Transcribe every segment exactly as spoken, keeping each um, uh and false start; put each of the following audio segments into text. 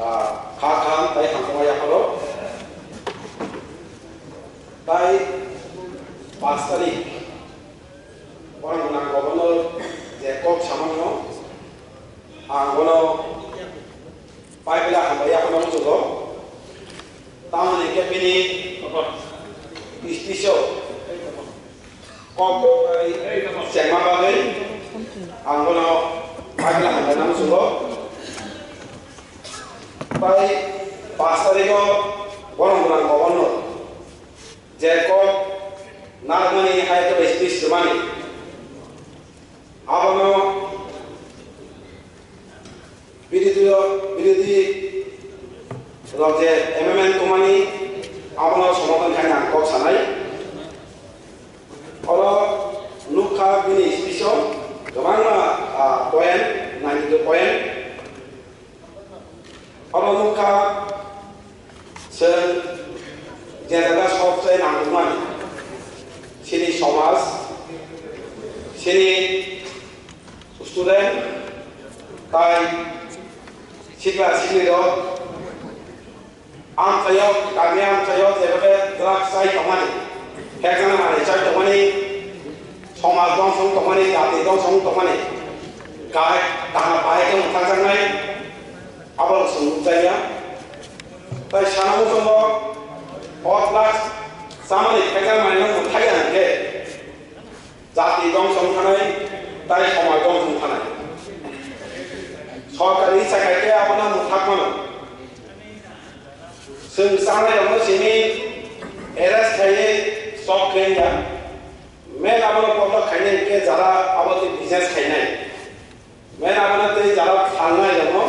Ah, kha kha tai hamjakma yapharo. Tai pash tarik, borok gwnang governor je kok samano, ang bono paipila hambai yaphano muchungo. Tamoni hwnkhe bini speech-o kok bai chengma bagwi ang bono paipila hambai nang muchungo. Tai pash tarikh-o borok gwnang governor je kok narwkmani hai khe speech rwmani, abono birodhi, birodhi rok je M M N tongmani, abono somothan khaina ang kok sanai. Oro nukha bini speech-o kwbangma, ah, point, ninety-two point. Oro nukha chwng je jaga sobse nangkukmani, chini somaj, chini student, tai sikla siklirok amchaio, kami amchaio jebabe drugs chai tongmani, khekjana manwi chai tongmani, somaj dongsong tongmani, jati dongsong tongmani, kahai kaham bahai khe mwthangjaknai, abo chwng nukjakya. Tai sana muchungo o drugs chamani, khekjana manwino mwthaiya hwnkhe, jati dongsong thanai, tai somaj dongsong thanai. Sorkari icha khai khe abono mwthak mano. Chwng chanai rokno simi arrest khaiwi sok khe ya. Men abono kotor khainai hwnkhe jara abo tei business khainai. Men abono tei jara phalnai rokno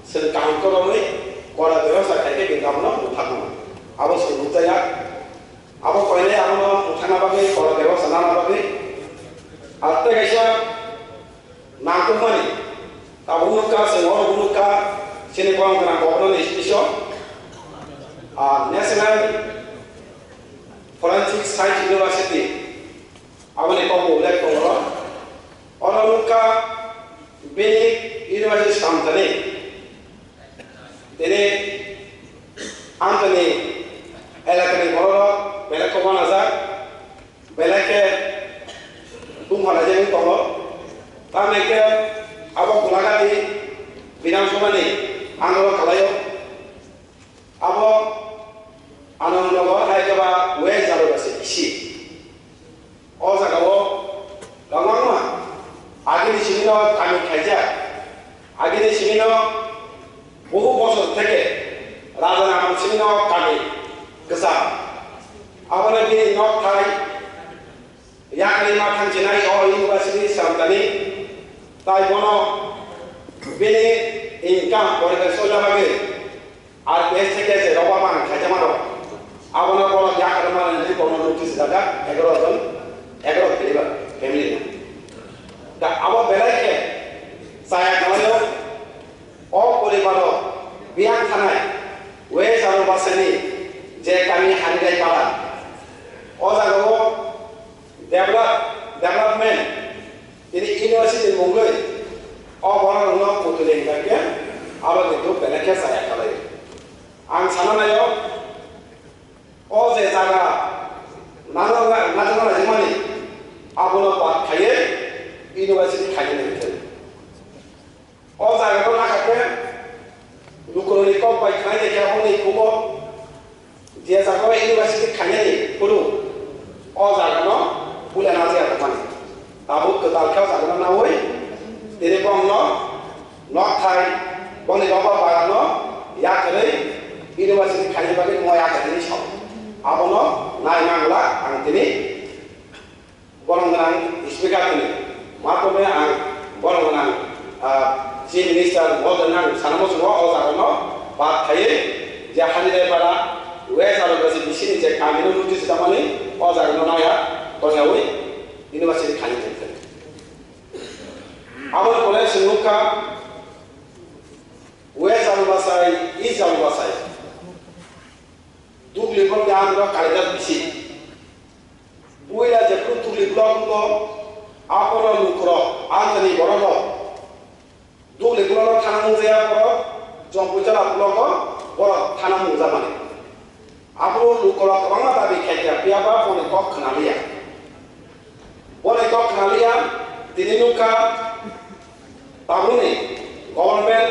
chwng kaham khoroknwi kora bebosta khai khe bini abono mwthak mano. Abo chwng nukjaya. Abo koinai abono mwthangna bagwi, kora bebosta nana bagwi. Ar tei kaisa nangkukmani, tabuk nukha, chwng oro nukha, chini borok gwnang governor ni speech-o, ah, National Forensic Science University, aboni kokbo ullekh tongo. Oro nukha bini university samtani. Tini Anthony elakani bororok belai kok uanajak, belai khe tungphalaijagwi tongo. Tamni khe abo Gulagati Bidhan Sabhani andolon khalaio. Abo Anandnagar hai khe ba West Jalukbasi bisi. O jagao kwbangma agini simino kami khaijak, agini simino bohu bosor theke raja ni amol simino kami kwcham. Abono bini nok thai yakni ma thangchinai o university samtani, tai bono bini income poribar soina bagwi R P S theke je roba man khaijama rok. Abono bono yakarma manwi bono notice rijak egaroh jon, egaroh poribar family no. Da abo belai khe chaya kalaio o poribaro biyang thanai West Jalukbasani je kami Hanirai Para. O jagao develop, development tini university mungwi o borok rokno putuli hingkha khe abo kintu belai khe chaya khalai. Ang sana naio, o je jaga nangna, nangna nangmani abono bad khaiwi university khainani hwnwi. O jaga no nakha khe lukurokni kok bai khnai naikhe hwnwi kubo je jaga o university khainani phuru o jaga no puila na jaya tongmani. Tabuk kwtal khe o jaga no naui tini bongno nok thai bongni nobar bagan no yakarwi university khaina bagwi mo yakarwi sao. Abono nai mangla ang tini. Borok gwnang speaker tini. Matome ang borok gwnang, ah, chief minister, model nang sana muchungo o jaga no bad khaiwi je Hanirai Para West Jalukbasi bisi ni je kami no notice tamani o jaga no naya tongyawi university khani tongthai. Aboni pore chwng nukha West Jalukbasai, East Jalukbasai. Dugli block de ang kalidas bisi. Buila jephru Dugli block wngkho, aphoro lukurok, ang jani bororok. Dugli block no thang wngjaya borok. Chongpuijala block o borok thana mungjakmani. Abo lukorok kwbangma dabi khaikha, phiyaba boni kok khwnaliya. Boni kok khwnaliya, tini nukha tabukni government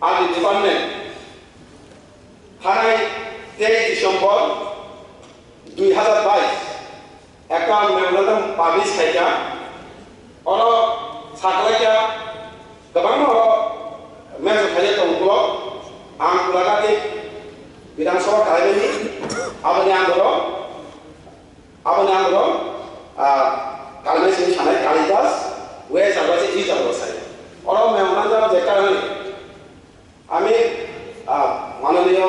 R D department thanai tei December dui hazar bais ekta memorandum publish khaikha, oro sakhlaikha kwbangma oro mention khaijak tongo ulo, ang pura kati Bidhan Sabha kalaimani, aboni ang oro, aboni ang oro, ah, kalaimani simi sanai Kalidas, we jagwa se, i jagwa sai. Oro memorandum je karani, আমি, আহ, মাননীয়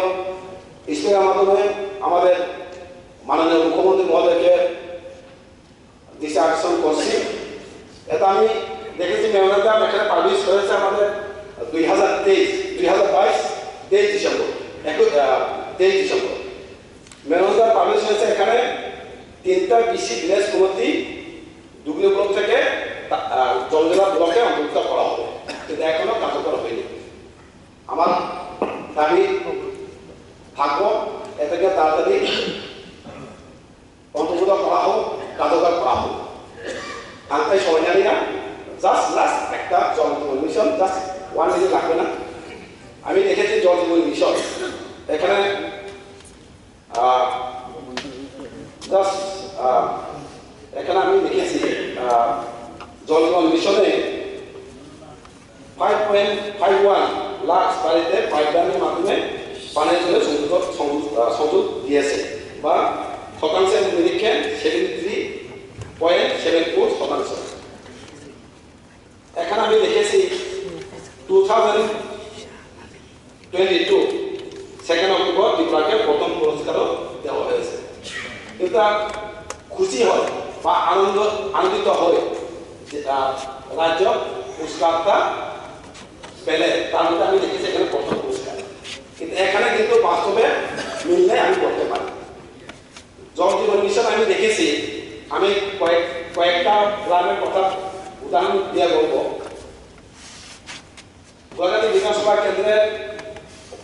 স্পিকার মাধ্যমে আমাদের মাননীয় মুখ্যমন্ত্রী মহোদয়কে দৃষ্টি আকর্ষণ করছি। এটা আমি দেখেছি, মেমোরান্ডাম এখানে পাবলিশ হয়েছে আমাদের দুই হাজার তেইশ, দুই হাজার বাইশ, তেইশ ডিসেম্বর, একুশ, আহ, তেইশ ডিসেম্বর। মেমোরান্ডাম পাবলিশ হয়েছে এখানে তিনটা বিসি ভিলেজ কমিটি দুগলি ব্লক থেকে তা-, আহ, জলজলা ব্লকে অন্তর্ভুক্ত করা হবে, কিন্তু এখনো কার্যকর হয়নি। আমার দাবি থাকবো, এটাকে তাড়াতাড়ি অন্তর্ভুক্ত করা হোক, কার্যকর করা হোক। আমি তাই সময় জানি না, জাস্ট লাস্ট একটা জল জীবন মিশন, জাস্ট ওয়ান মিনিট লাগবে না। আমি দেখেছি জল জীবন মিশন, এখানে আহ, just, আহ, এখানে আমি লিখেছি, আহ, জল জীবন মিশনে five point five one lakh বাড়িতে পাইপলাইনের মাধ্যমে পানীয় জলের সংযোগ, সংযোগ, আহ, সংযোগ দিয়েছে বা শতাংশের নিরিখে seventy three point seven four শতাংশ। এখানে আমি লিখেছি two thousand twenty two second October ত্রিপুরাকে প্রথম পুরস্কারও দেওয়া হয়েছে। এটা খুশি হয় বা আনন্দ, আনন্দিত হয় যে, আহ, রাজ্য পুরস্কারটা পেলে, তার মধ্যে আমি লিখেছি এখানে প্রথম পুরস্কার। কিন্তু এখানে কিন্তু বাস্তবে মিল নেই, আমি বলতে পারি। জল জীবন মিশন আমি দেখেছি, আমি কয়েক, কয়েকটা গ্রামের কথা উদাহরণ দিয়ে বলবো। গোয়াগাতি বিধানসভা কেন্দ্রের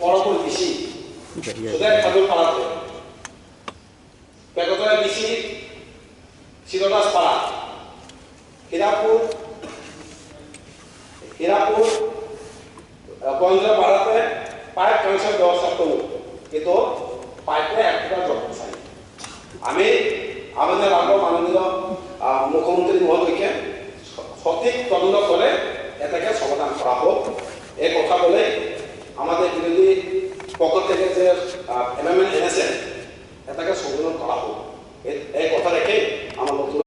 পরপুর বিসি সুদেব ঠাকুর পাড়াতে, বেগতলা বিসি শিবদাস পাড়া, হীরাপুর, হীরাপুর, আহ, গোয়েন্দ্রপাড়াতে পাইপ কানেকশন ব্যবস্থা করুন, কিন্তু পাইপে এক ফুটা জল পৌঁছায়নি। আমি আবেদন রাখবো মাননীয়, আহ, মুখ্যমন্ত্রী মহোদয়কে স-, সঠিক তদন্ত করে এটাকে সমাধান করা হোক। এই কথা বলে আমাদের বিরোধী পক্ষ থেকে যে, আহ, অ্যামেন্ডমেন্ট এনেছেন, এটাকে সংশোধন করা হোক। এ-, এই কথা রেখে